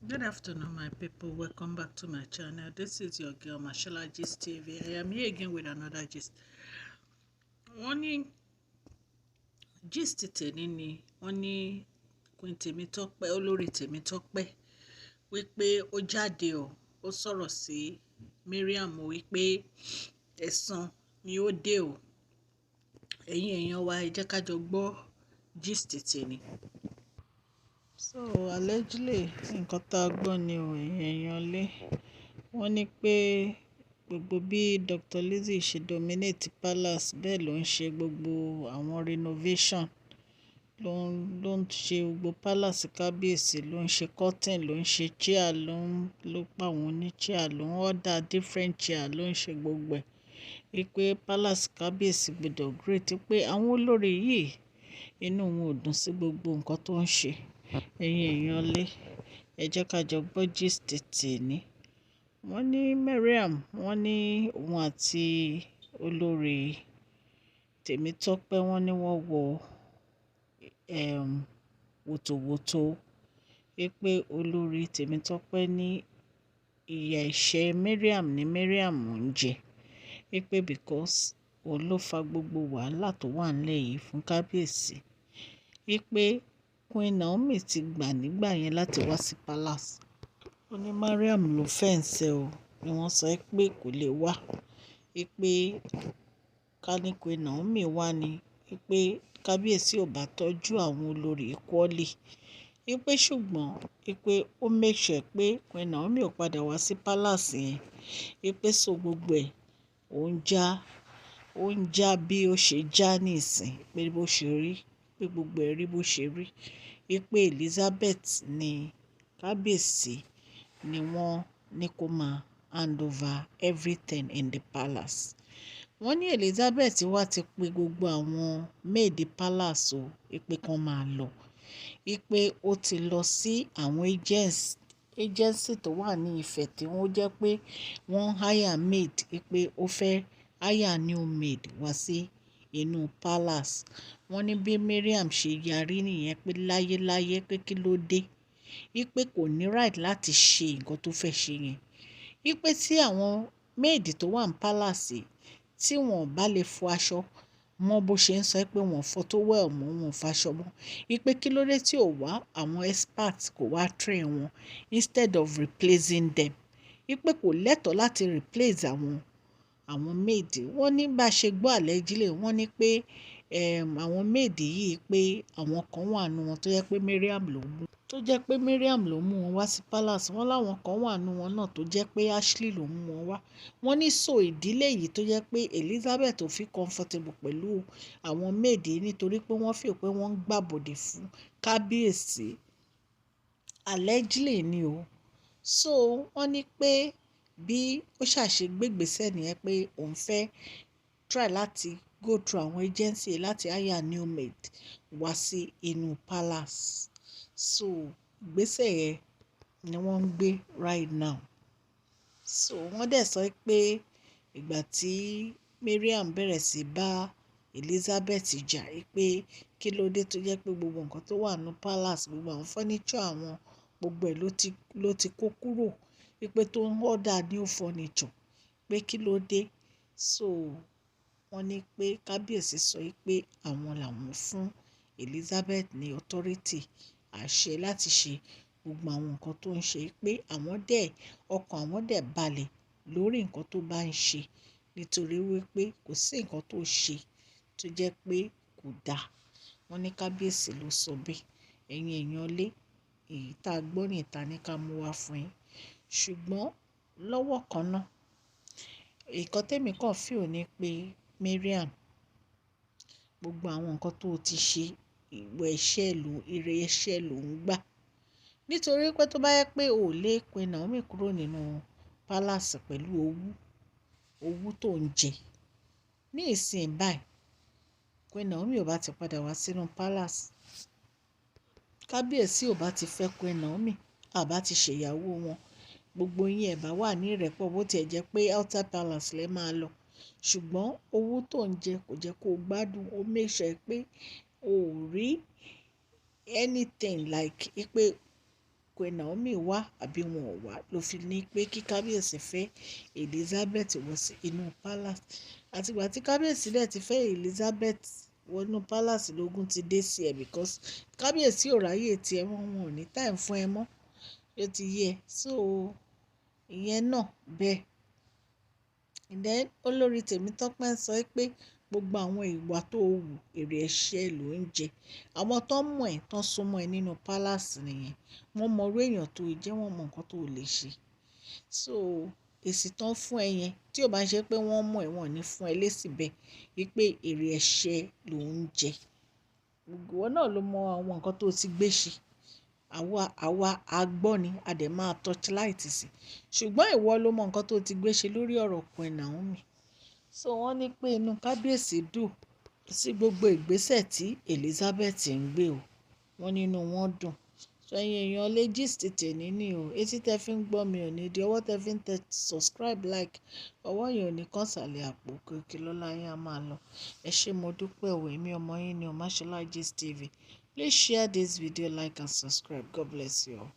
Good afternoon, my people. Welcome back to my channel. This is your girl, Mashola Gist TV. I am here again with another gist. Wọ́n ní gist tèmi ni wọ́n ní Queen Tèmítọ́pẹ́, olórí Tèmítọ́pẹ́, wípé ó jáde o, ó sọ̀rọ̀ sí Mariam wípé ẹ̀san ni ó dé o. Ẹ̀yin èèyàn wa, ẹ jẹ́ ká jọ gbọ́ gist tèmi. So allegedly, nǹkan tá a gbọ́ ni o, ẹ̀yin èèyàn lé. Wọ́n ní pé gbogbo bí Dr. Lizzie ṣe dominate palace, bẹ́ẹ̀ ló ń ṣe gbogbo àwọn renovation, ló ń ṣe gbogbo palace kábíyèsí, ló ń ṣe curtain, ló ń ṣe chair, ló pa àwọn oní chair, ló ń order different chair, ló ń ṣe gbogbo ẹ̀. Wípé palace kábíyèsí gbọdọ̀ great, pé àwọn olórí yìí, inú wọn ò dùn sí gbogbo nǹkan tó ń ṣe. Ẹ̀yin èèyàn lé, ẹ jẹ́ ká jọ gbọ́ gist tèmi. Wọ́n ní Mariam, wọ́n ní òun àti olórí Tèmítọ́pẹ́, wọ́n ní wọ́n wọ wòtòwòtò, wípé olórí Tèmítọ́pẹ́ ní ìyà ẹ̀ṣẹ̀ Mariam ní Mariam ń jẹ. Wípé because òun ló fa gbogbo wàhálà tó wà nílẹ̀ yìí fún kábíyèsí. Wípé Queen Naomi ti gbà nígbà yẹn láti wá sí palace. Ó ní Mariam ló fence ẹ o, ni wọ́n sọ pé kò lè wá. Wípé ká ní Queen Naomi wá ní, wípé kábíyèsí ò bá tọ́jú àwọn olórí equally. Wípé ṣùgbọ́n wípé ó make sure pé Queen Naomi ò padà wá sí palace yẹn. Wípé so gbogbo ẹ̀, ó ń já bí ó ṣe já níìsín, pé bó ṣe rí, pé gbogbo ẹ̀ rí bó ṣe rí. Wípé Elizabeth ní kábíyèsí ni wọ́n ní kó máa hand over everything in the palace. Wọ́n ní Elizabeth wá ti pe gbogbo àwọn maid palace o, wípé kí wọ́n máa lọ. Wípé ó ti lọ sí àwọn agents, agency tó wà ní Ifẹ̀ tí wọ́n jẹ́ pé wọ́n hire maid, wípé ó fẹ́ hire new maid wá sí inú palace. Wọ́n ní bí Mariam ṣe yarí nìyẹn pé láyéláyé, pé kí ló dé? Wípé kò ní right láti ṣe nǹkan tó fẹ́ ṣe yẹn. Wípé tí àwọn maid tó wà ní palace, tí wọ́n ò bá lè fọ aṣọ mọ́, bó ṣe ń sọ pé wọ́n fọ towel mọ́, wọ́n fọ aṣọ mọ́. Wípé kí ló dé tí ò wá àwọn experts kò wá train wọn instead of replacing them. Wípé kò lẹ́tọ̀ọ́ láti replace àwọn maid. Wọ́n ní bá ṣe gbọ́ allegedly, wọ́n ní pé àwọn maid yìí, pé àwọn kan wà nínú wọn tó jẹ́ pé Mariam ló mú, tó jẹ́ pé Mariam ló mú wọn wá sí palace. Wọ́n láwọn kan wà nínú wọn náà tó jẹ́ pé Ashley ló mú wọn wá. Wọ́n ní so ìdílé yìí tó jẹ́ pé Elizabeth ò fi comfortable pẹ̀lú àwọn maid yìí, nítorí pé wọ́n feel pé wọ́n ń gbàbọ̀dè fún kábíyèsí. Allegedly ni o. So wọ́n ní pé bí ó ṣàṣe gbé ìgbésẹ̀ nìyẹn, pé òun fẹ́ try láti go through àwọn agency láti hire new maid wá sí inú palace. So ìgbésẹ̀ yẹn ni wọ́n ń gbé right now. So wọ́n dẹ̀ sọ pé ìgbà tí Mariam bẹ̀rẹ̀ sí bá Elizabeth jà pé kí ló dé tó jẹ́ pé gbogbo nǹkan tó wà nínú palace, gbogbo àwọn furniture àwọn, gbogbo ẹ̀ ló ti kó kúrò, wípé tó ń order new furniture, pé kí ló dé. So wọ́n ní pé kábíyèsí sọ pé àwọn làwọn fún Elizabeth ní authority, àṣẹ láti ṣe gbogbo àwọn nǹkan tó ń ṣe, pé àwọn dẹ̀, ọkàn àwọn dẹ̀ balẹ̀ lórí nǹkan tó bá ń ṣe, nítorí wípé kò sí nǹkan tó ṣe tó jẹ́ pé kò da. Wọ́n ní kábíyèsí ló sọ bẹ́ẹ̀. Ẹ̀yin èèyàn lé, èyí tá a gbọ́ ní ìta ní ká mú wá fún yín. Ṣùgbọ́n lọ́wọ́ kan náà, nǹkan tèmi kàn feel ní pé Mariam, gbogbo àwọn nǹkan tó ti ṣe, ìwọ ẹ̀ṣẹ̀ ló, ire ẹ̀ṣẹ̀ ló ń gbà. Nítorí pé tó bá yẹ pé o ò lè Queen Naomi kúrò nínú palace pẹ̀lú owó, owó tó ń jẹ. Ní ìsìn báyìí, Queen Naomi ò bá ti padà wá sínú palace. Kábíyèsí ò bá ti fẹ́ Queen Naomi, à bá ti ṣe ìyàwó wọn. Gbogbo yín ẹ̀ bá wà ní ìrẹ́pọ̀, bó tí ẹ jẹ́ pé outer palace lẹ máa lọ. Ṣùgbọ́n owó tó ń jẹ kò jẹ́ kó gbádùn. Ó make sure pé o ò rí anything like pé Queen Naomi wá àbí wọn ò wá ló fi ní pé kí kábíyèsí fẹ́ Elizabeth wọ sí inú palace. Àti ìgbà tí kábíyèsí dẹ̀ ti fẹ́ Elizabeth wọnú palace lógún ti dé sí ẹ, because kábíyèsí ò ráyè tí ẹ wọ́n, wọn ò ní time fún ẹ mọ́. Ó ti yẹ. So ìyẹn náà bẹ́ẹ̀. Then olórí Tèmítọ́pẹ́ ń sọ pé gbogbo àwọn ìwà tó wù, èrè ẹ̀ṣẹ̀ ló ń jẹ. Àwọn tó mọ̀ ẹ́, tó súnmọ́ ẹ nínú palace nìyẹn. Wọ́n mọ irú èèyàn tó jẹ́, wọ́n mọ nǹkan tó lè ṣe. So èsì tó ń fún ẹ yẹn, tí ó bá ń ṣe pé wọ́n mọ̀ ẹ́, wọ́n ò ní fún ẹ lésì bẹ́ẹ̀ wípé èrè ẹ̀ṣẹ̀ ló ń jẹ. Gbogbo ìwọ náà ló mọ àwọn nǹkan tó ti gbé ṣe. Àwa, a gbọ́ ni, a dẹ̀ máa torchlight sí. Ṣùgbọ́n ìwọ ló mọ nǹkan tó ti gbé ṣe lórí ọ̀rọ̀ Queen Naomi. So wọ́n ní pé inú kábíyèsí dùn sí gbogbo ìgbésẹ̀ tí Elizabeth ń gbé o. Wọ́n nínú wọn dùn. So ẹ̀yin èèyàn lé, gist tèmi ní o. Etí tẹ fi ń gbọ́ mi ò ní di, ọwọ́ tẹ fi ń tẹ subscribe, like, ọwọ́ yẹn ò ní kán sàlẹ̀ àpò. Òkè lọ́la yín a máa lọ. Ẹ ṣé, mo dúpẹ́ o. Èmi ọmọ yín ni o, Mashola Gist TV. Please share this video, like and subscribe. God bless you all.